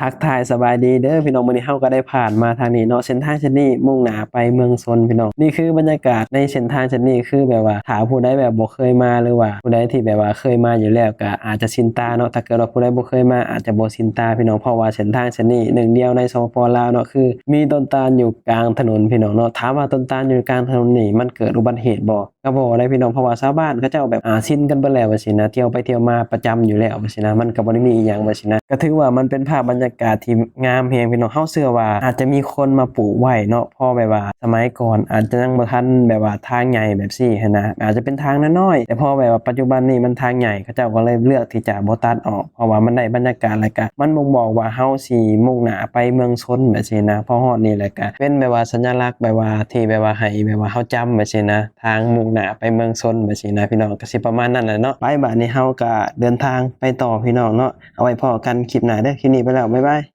ທັກທາຍສະບາຍດີເດີພີ່ນ້ອງ, ມື້ນີ້ເຮົາກໍໄດ້ຜ່ານມາທາງນີ້ເນາະ, ເສັ້ນທາງເສັ້ນນີ້ມຸ່ງໜ້າໄປເມືອງຊົນພີ່ນ້ອງ. ນີ້ຄືບັນຍາກາດໃນເສັ້ນທາງເສັ້ນນີ້ ຄືແບບວ່າຖ້າຜູ້ໃດແບບບໍ່ເຄີຍມາ ຫຼືວ່າຜູ້ໃດທີ່ແບບວ່າເຄີຍມາຢູ່ແລ້ວ ກໍອາດຈະຊິນຕາເນາະ. ຖ້າເກີດວ່າຜູ້ໃດບໍ່ເຄີຍມາ ອາດຈະບໍ່ຊິນຕາພີ່ນ້ອງ, ເພາະວ່າເສັ້ນທາງເສັ້ນນີ້ໜຶ່ງດຽວໃນ ສປປ ລາວເນາະ, ຄືມີຕົ້ນຕານຢູ່ກາງຖະໜົນພີ່ນ້ອງເນາະ. ຖາມວ່າຕົ້ນຕານຢູ່ກາງຖະໜົນນີ້ ມັນເກີດອຸບັດເຫດບໍ່? ກໍບໍ່ໄດ້ພີ່ນ້ອງ, ເພາະວ່າຊາວບ້ານເຂົາເຈົ້າແບບ ອາ ຊິນກັນໄປແລ້ວວ່າຊີ້ນະ, ທ່ຽວໄປທ່ຽວມາປະຈຳຢູ່ແລ້ວວ່າຊີ້ນະ, ມັນກໍບໍ່ໄດ້ມີອີ່ຫຍັງວ່າຊີ້ນະ. ກໍຖືວ່າມັນເປັນພາບບັນຍາກາດທີ່ງາມແຮງພີ່ນ້ອງ. ເຮົາເຊື່ອວ່າອາດຈະມີຄົນມາປູກໄວ້ເນາະ, ເພາະແບບວ່າສະໄໝກ່ອນອາດຈະຍັງບໍ່ທັນແບບວ່າທາງໃຫຍ່ແບບຊີ້ຫັ້ນນະ, ອາດຈະເປັນທາງນ້ອຍໆ, ແຕ່ພໍແບບວ່າປັດຈຸບັນນີ້ມັນທາງໃຫຍ່, ເຂົາເຈົ້າກໍເລີຍເລືອກທີ່ຈະບໍ່ຕັດອອກ, ເພາະວ່າມັນໄດ້ບັນຍາກາດ ແລ້ວກະມັນບົ່ງບອກວ່າເຮົາຊິມຸ່ງໜ້າໄປເມືອງຊົນແບບຊີ້ນະ. ພໍຮອດນີ້ແລ້ວກະເປັນແບບວ່າສັນຍະລັກ ແບບວ່າທີ່ແບບວ່າໃຫ້ແບບວ່າເຮົາຈຳແບບຊີ້ນະ, ທາງມຸ່ງໜ້າໄປເມືອງຊົນແບບຊີ້ນະພີ່ນ້ອງ. ກໍຊິປະມານນັ້ນແຫຼະເນາະ. ໄປ ບາດນີ້ເຮົາກໍເດີນທາງໄປຕໍ່ພີ່ນ້ອງເນາະ. ເອົາໄວ້ພໍ້ກັນຄລິບໜ້າເດີ. ຄລິບນີ້ໄປແລ້ວ, ບາຍບາຍ.